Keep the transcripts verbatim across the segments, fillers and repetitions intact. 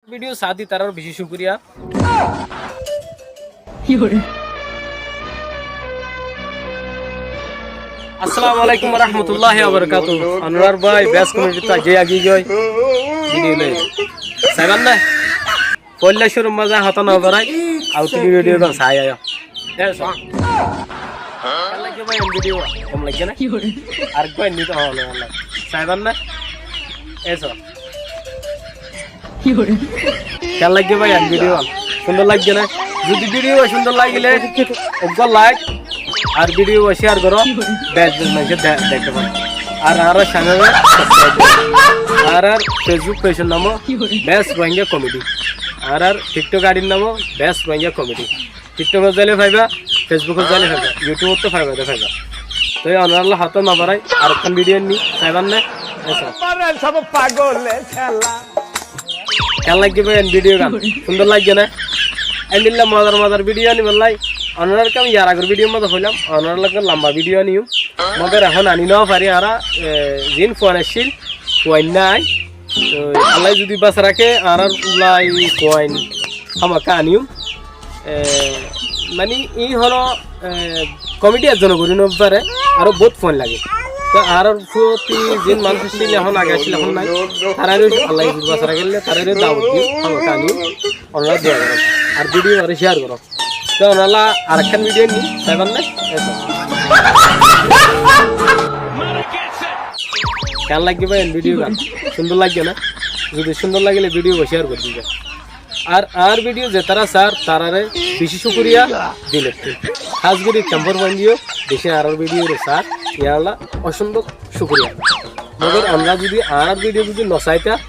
Video saá de tarár beci cúkuriya. Assalamu alaikum warahmatullahi wabarakatuhu. Anurar bái best comedy to aijja agi goi. Video loi. Saiban na? Foila cúrur mazé hotá no barai, auttu video gán sai aiyó. Eso. Kiyá lagge bái en video? Gom lagge na? Arekbar ni to hono hono. Saiban na? Eso. Kiyá lagge bái en video? Cúndor lagge na? Zodi video cúndor lagile uggwá like ar video share goró, beci beci maincé de-, dekte fare. Ar añárar channel subscribe goró. Añárar Facebook page or nam Best Rohingya Comedy. Añárar TikTok ID r nam Best Rohingya Comedy. TikTok ot zaile faiba, Facebook ot zaile faiba, YouTube ot to faiba de faiba. Toi onoralla hotá no barai, arekkán video ni, saiban na? Eso. Kiyá lagge bái en video gán? Cúndor lagge na? Endilla mozar mozar video ani bollai. Onorar kam yar agor video mazé hoilam, onoralla lamba video aniyum. Mogor ehón ani no fari añára, e, zin fuain accíl, fuain nai. Toi Allah zodi basai raké, añárar lai fuain hámaká aniyum. E, mani, i hono, e, comedy ekzone gorí no fare, aró bout fuain lage. To añárar foti zin manúic accíl, ehón age accíl, ehón nai. Tarare Allah zodi basai raké, tarare dawot diyum, hámaká aniyum. Onora dua goró. Ar video aró share goró. To onoralla arekkán video ni, saiban na? Eso. Kiyá lagge bái en video gán? Cúndor lagge na? Zodi cúndor lagile video share gorí diba. Ar añár video zetará sar, tarare beci cúkuriya dilottú. Hás gorí Kempor fuain diyo beci añárar video re sar, yíanolla osúndor cúkuriya. Mogor onora zodi añárar video zodi no saita,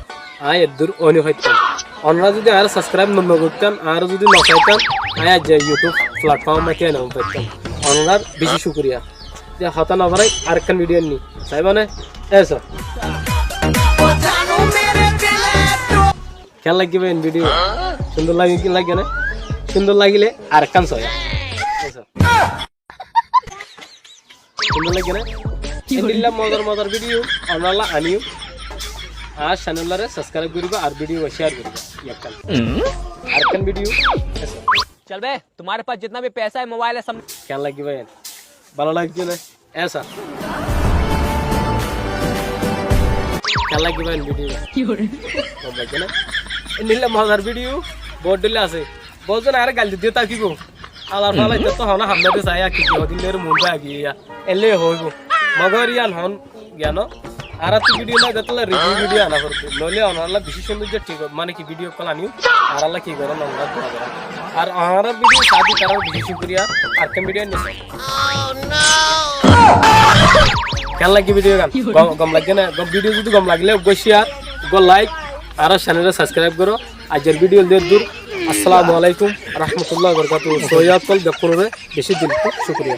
añí eddur ói no faittám. Onora zodi añáre subscribe no, no goittán, añáre zodi no saittán, añí aijja YouTube platform ot añí no faittám. Onorar beci cúkuriya. Te hotá no barai, arekkán video ni, saiban na? Eso. Kiyá lagge bái en video? Cúndor lagge, lagge na? Cúndor lagile arekkán saiba. Eso. Cúndor lagge na? Endilla mozar mozar video onoralla aniyum. Ar channel ore subscribe goriba ar video share goriba. Ekkán. Arekkán video. Eso. चल बे, तुम्हारे पास जितना भी पैसा है, मोबाइल है, सब। Kiyá lagge bái en? Bála lagge na? Eso. Kiyá lagge bái en video? Gom lagge na? Endilla mozar video bout dhoilla asé. Bout zone añáre gail di diyo tákibo. Alar fala ita to hono ham no de sai, ki ki hodin der mun ba giya. Ele hoibo. Mogor yián hon giyano. Añárattu video no de tolla review video ana foribó. Noile onoralla beci cúndor je thík, mane ki video kol ani. Añáralla ki gorón, onora dua gorón. Ar añárar video saá de tarár beci cúkuriya. Arekkán video ni. Kiyá lagge video gán? Gom, gom lagge na? Gom video zodi gom lagile uggwá share, uggwá like, ar channel subscribe goró. Aijjar video eddur. Assalamu alaikum warahmatullahi wabarakatuhu. Sóiya okkol bekkunore beci dilottú cúkuriya.